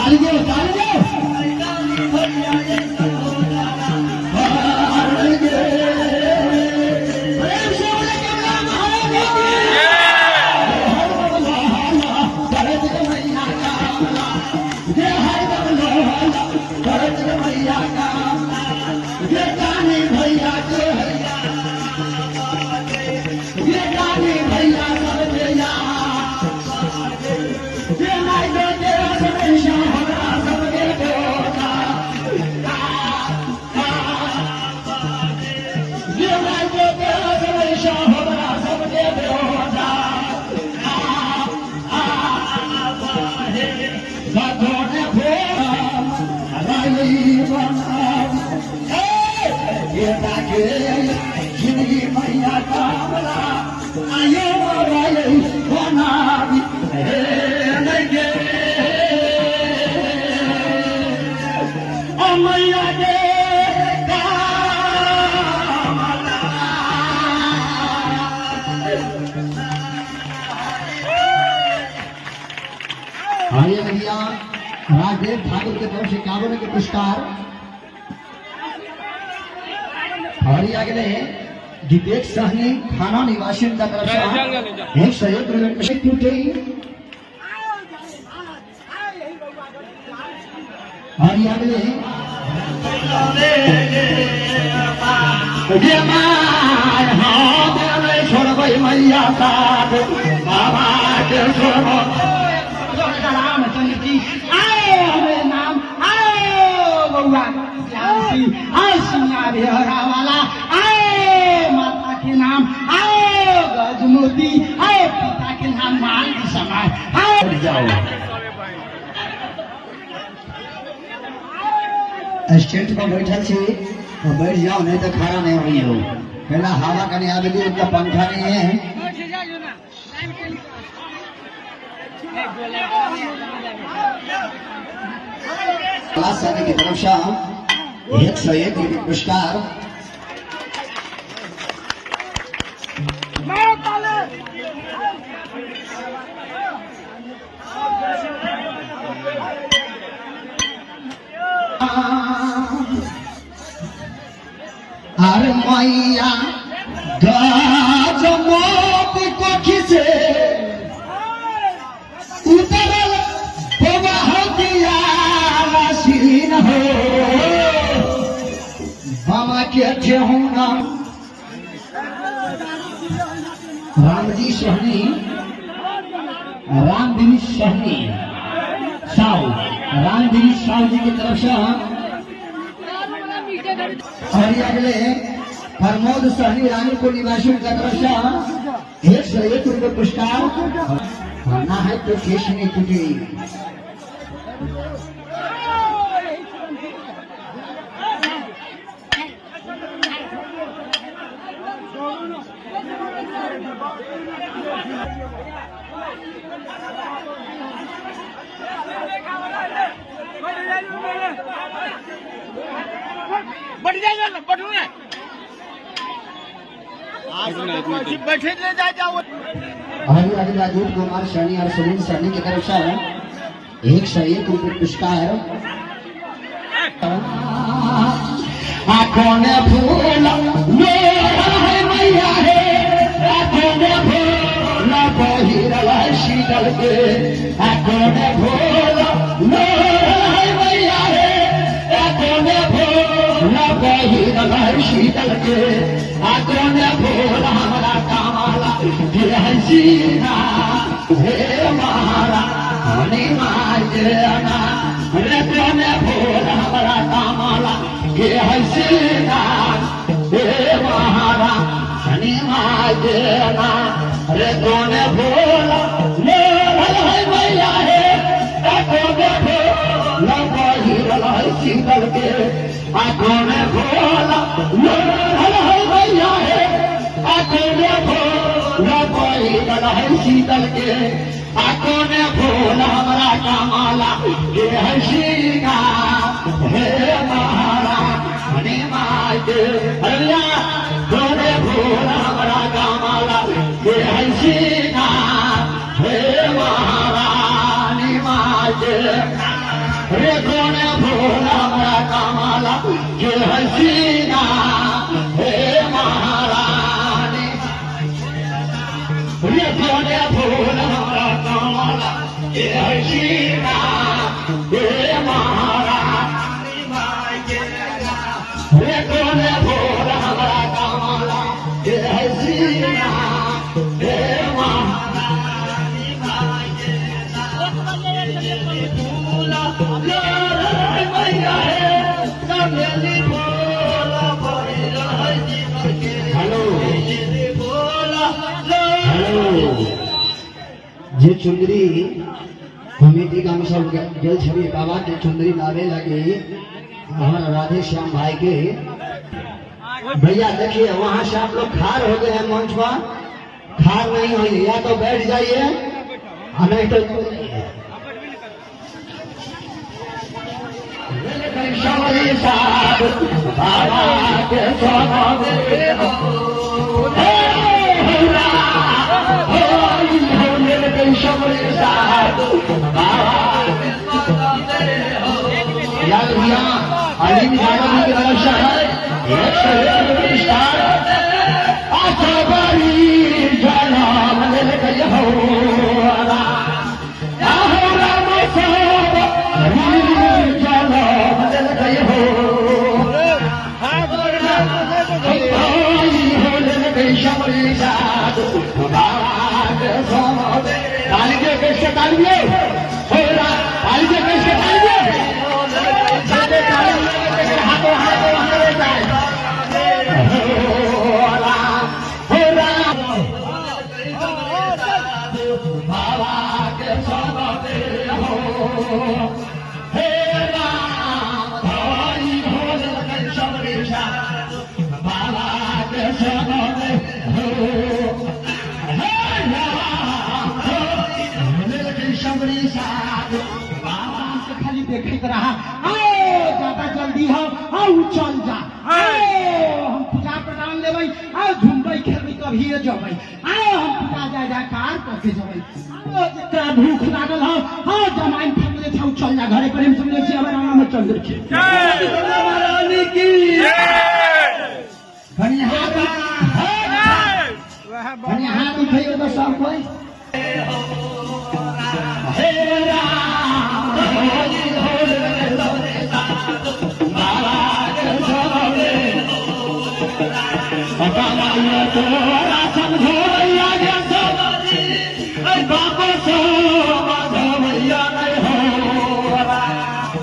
ताली दो, ताली दो। प्रेम से बोले कमला महाराज की। जय हर भरत मैया का, जय कानी भैया के हैया, जय कानी भैया सब भैया, जय माई दो तेरा समेशा हमरा सबके देवता, जय माई दो तेरा समेशा हमरा सबके देवता। साधोने जिंदगी मैया कामला आयो बनावी हे नहीं ओ मैया के कामला। हरे भैया राजदेव ठाकुर के तरफ से 51 के पुरस्कार। हरि आगे विवेक सहनी थाना निवासी उनका तरफ से 101 रुपये टूटे। हरि आगे छोड़बै मैया साथ बाबा के छोड़ब। रामचंद्र जी आए, हमें नाम आए, बउआ आए, सिंगार वाला आए, माता के नाम आए गजमोती आए, पिता के नाम मान समाय आए। जाओ, स्टेज पर बैठल छी तो बैठ जाओ, नहीं तो खड़ा नहीं हुई हो। पहला हवा कने आवे दी, उनका पंखा नहीं है। की तरफ से 101 पुरस्कार। আর मैया गजमोती कोखी से उतरल बबहतिया सीन हो, बाबा के ठेहुना। रामजी सहनी, रामगिरी सहनी साहु, रामगिरी साहु जी की तरफ से। और ये अगले प्रमोद सहनी रानीपुर निवासी की तरफ से 101 रुपये पुरस्कार। ना है तो केस नहीं टूटी। बढ़ जाएगा ना, बढ़ू ना, बैठे ले जा जाओ। और अगले राजीव कुमार सहनी और सुनील सहनी की तरफ से 101 रुपये पुरस्कार। आंखों ने फूल है मैया है, आंखों ने फूल पहिरल शीतल के, आंखों ने फूल है मैया है, आंखों ने फूल पहिरल शीतल के, आंखों ने फूल हमारा कामाला के हसीना हे महारा हनी माजना रे, कोने फूल हमारा कामाला के हसीना हे महारा हनी माजना रे, कोने फूल है मैया हे, कोने फूल पहिरल शीतल के, कोने फूल है मैया हे, कोने फूल पहिरल शीतल के, कोने फूल हमारा कामाला के हसीना हे महारा हनी माय के हरिया, कोने फूल हमारा कामाला के हसीना हे महारानी माय के। कोने फूल हमरा कमला के हसीना हे महारानी। रे कोने फूल हमरा कमला के हसीना हे महारानी। रे कोने फूल हमरा कमला के हसीना हे महारानी। हेलो हेलो, जे चुंदरी कमेटी का हम सब गेल छलियै बाबा के चुंदरी लावे लगी हमारा राधे श्याम भाई के भैया, देखिए, वहां से आप लोग खार हो गए हैं। मंच पर खार नहीं होंगे, या तो बैठ जाइए और नहीं तो बाबा के सोना हो याद भैया, अलीम यादव जी की तरफ से है 101 स्टार। आशा जनाम हो राम सब जनाम हो ताली दे कैसे, ताली दे ताली दे कैसे, ताली दे हाथों हाथों हाथों। बाबा के हे राम भाई भोल बाबा के हो हे राम शबरी साथ बाबा से खाली देखत रहा। आओ, ज्यादा जल्दी हो, आओ, चल जा। आओ, हम पूजा प्रदान लेबै, आओ, झुमबै खेलबै, कभी जबै। आओ, हम पूजा जाय जायकार करके जबै। आओ, जेकरा भूख लागल हो, आओ, जमाइन थकले छौ, चल जा घरे। प्रेम सुनले छी हमर रामचंद्र की महारानी की। कनी हाथ, कनी हाथ उठैयो तो सब कोई। हे राम बाबा के सोने बाबा तोरा समझोया जे बाबा सो माधवैया नहीं हो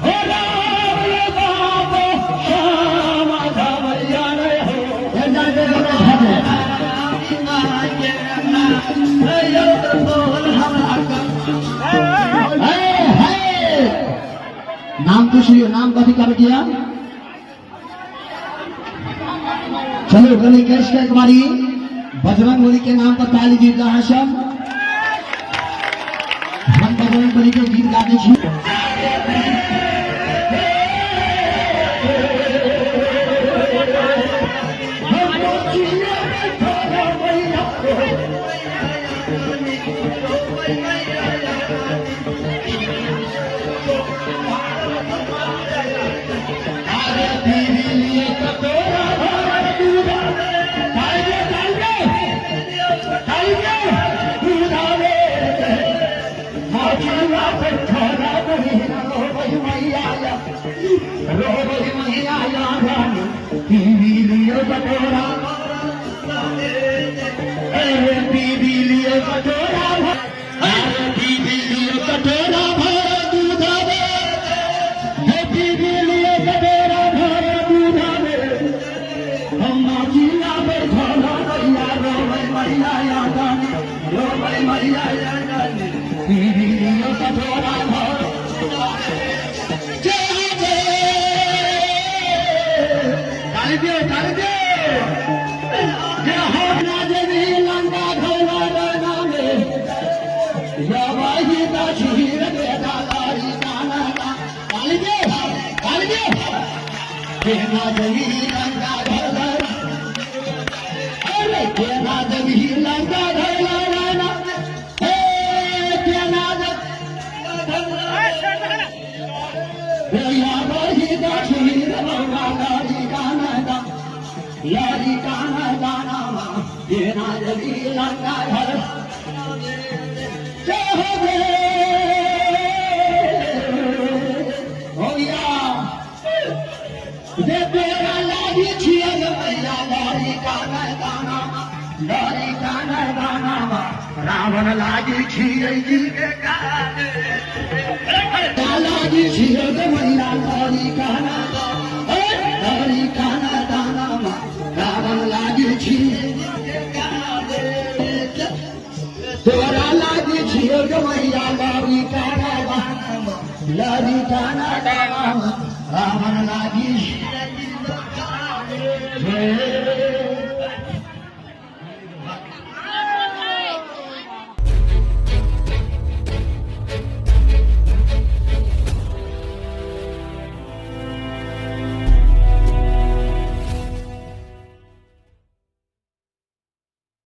हे राम बाबा सो माधवैया नहीं हो। हे जाके बोले भजे। हे हे, नाम पूछ लियो, नाम कथी का बेटिया? चलो, गली कैश के एक बारी बजरंग बली के नाम पर ताली जीत रहा है सब। हम बजरंग बली के गीत गाते छी। अरे दीदी लिए कटोरा भर दूध, ताली दे, ताली दे, ताली दे, दूध आवे मछुआ पे छोरा बहिना रोबई मैया रोबई मैया रानी। दीदी लिए कटोरा, अरे दीदी लिए कटोरा भर, अरे दीदी लिए कटोरा भर दूध आवे, हे दीदी लिए कटोरा भर दूध आवे, हम माचिया पे छोरा मैया रोबई मैया रानी रोबई मैया रानी। दीदी लिए कटोरा भर जय जय, ताली दे, ताली दे। जय हो राजनी लंका घरवा नामे यवाही दा छीर दे दादारी नाना। ताली दे, ताली दे। केना देवी लंका घर, अरे केना देवी लंका घर नाना, हे केना भैया रही दक्षिणी रे बउआ लारी गाना गा लारी गाना गाना माँ ये नाजली लंका घर जय हो रे हो गया जे बेरा लागी छियै रे मैया लारी गाना गाना लारी गाना गाना रावण लागी छियै जी के गाने लागी छियै रे मैया लारी।